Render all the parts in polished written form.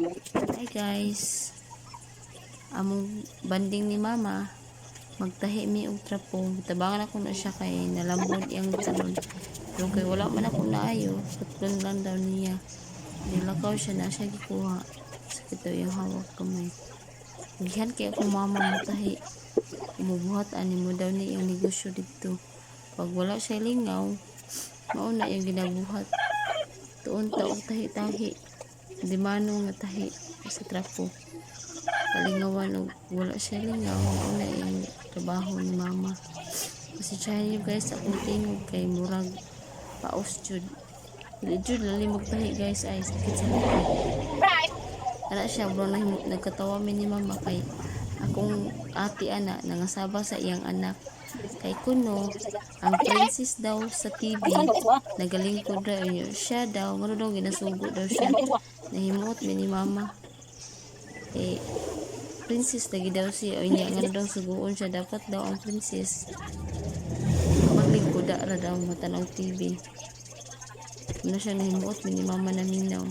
Hi guys. Among banding ni Mama, magtahi mi og trapo. Tabangan ako na siya kay nalambod iyang talon. Pero kay wala man ako naayo, putlon lang daw niya. Nilakaw siya na siya gikuha. Sakit daw iyang hawak kamay. Gihan kay akong mama mutahi. Umubuhat ani mo daw ni iyang negosyo didto. Pag wala siya lingaw, mao na iyang ginabuhat. Tuon ta og tahi-tahi. Di mano nga tahi sa trapo. Kalingawan og wala siya lingaw, mao na iyang trabaho ni Mama. Pasensyahan niyo guys akong tingog kay murag paos jud. Dili jud lalim magtahi guys, ay sakit sa likod. Ana siya bro, nagkatawa mi ni Mama kay akong ate ana nangasaba sa iyang anak. Kay kuno ang princess daw sa TV nagalingkod ra inyo. Siya daw, ngano daw ginasugo daw siya. Nahimuot mi ni Mama. Eh, princess lagi daw siya. O niya, ngano daw suguon siya. Dapat daw ang princess maglingkod ra daw matanaw TV. Ano siya, nahimuot mi ni Mama na minaw.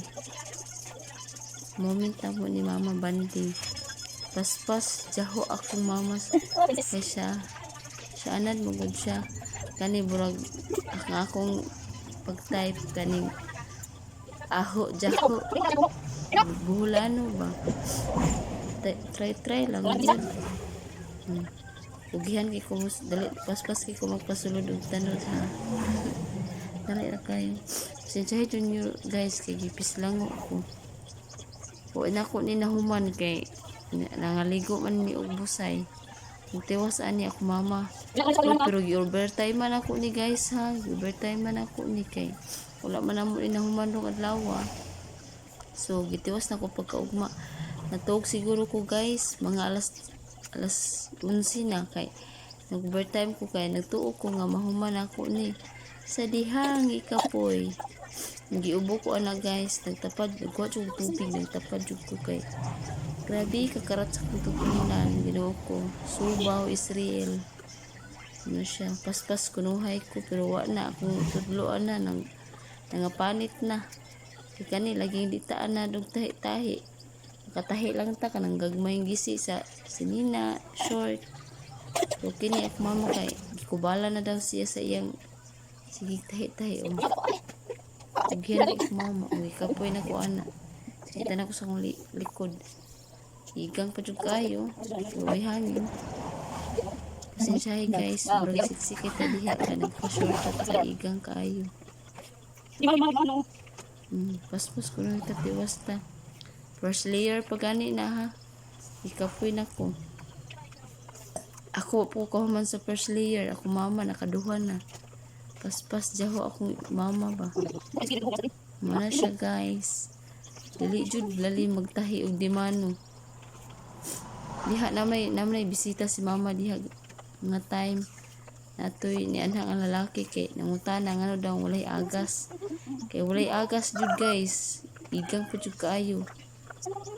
Moment na po ni Mama banding. Paspas, jaho akong mama. Kay siya, siya anad mo gud siya. Kani burag ang akong pag-type kaning aho jaho. Buhulano ba? Try try lang gud. Ugihan kay ko dali paspas kay ko magpasulod og tanod ha. Dali ra kayo. Pasensyahin jud nyo guys kay gipislango ko. Wa na ko ni nahuman kay nangaligo man mi og busay. Nagtiwas ani ako mama. Uy, pero gi-overtime man ako ni guys ha. Gi-overtime man ako ni kay wala man namo ni nahuman rong adlaw. So gitiwas na ko pagkaugma. Natuog siguro ko guys mga alas alas 11 na kay nag-overtime ko kay nagtuo ko nga mahuman ako ni. Sa dihang ikapoy. Giubo ko ana guys, nagtapad, nagkuha jud og tubig, nagtapad jud ko kay grabe kakarat sa akong tungtunan, Ginoo ko. Subaw is real. Ano siya, paspas kunuhay ko pero wa na akong tudloan na nang nangapanit na. Kay kani laging di taan na dog tahi-tahi. Nakatahi lang ta kanang gagmayng gisi sa sinina, short. So kini ako mama kay gikubala na daw siya sa iyang sige tahi-tahi oh. Ugyan ko mama, uy kapoy na ko ana. Sakita na ko sa akong likod. Igang pa jud kayo. Way hangin. Pasensyahe guys, murag siksik kita diha ka nagpa-short at sa igang kaayo. Paspas ko na tiwas ta. First layer pa gani na ha. Ikapoy na ko. Ako po ko man sa first layer. Ako mama nakaduha na. Paspas jaho akong mama ba. Mana siya guys. Dili jud lali magtahi og dimano. Diha na may bisita si mama diha nga time. Natoy ni anak ang lalaki kay nangutana ngano daw walay agas. Kay walay agas jud guys. Igang pa jud kaayo.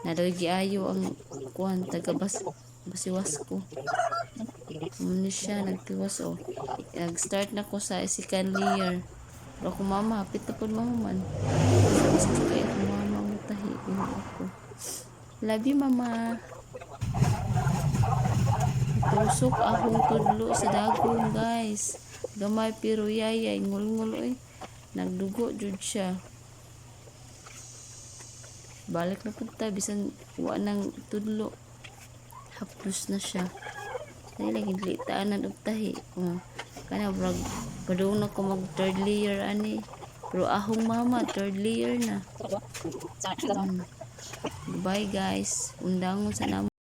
Na daw giayo ang kuan taga bas basiwas ko. Muna siya nagtiwas oh. Nag-start na ko sa second layer. Pero ako mama, hapit na pud mahuman. Mas kay ako mama mo tahi Ginoo ko. Love you, Mama. Tusok akong tudlo sa dagom guys. Gamay pero yayay ngulngul oy. Nagdugo jud siya. Balik na pud ta bisan wa nang tudlo. Haplos na siya. Dali lagi dili taanan og tahi. Oh. Kana brag padung na ko mag third layer ani. Pero ahong mama third layer na. Bye guys. Undangon sa namo.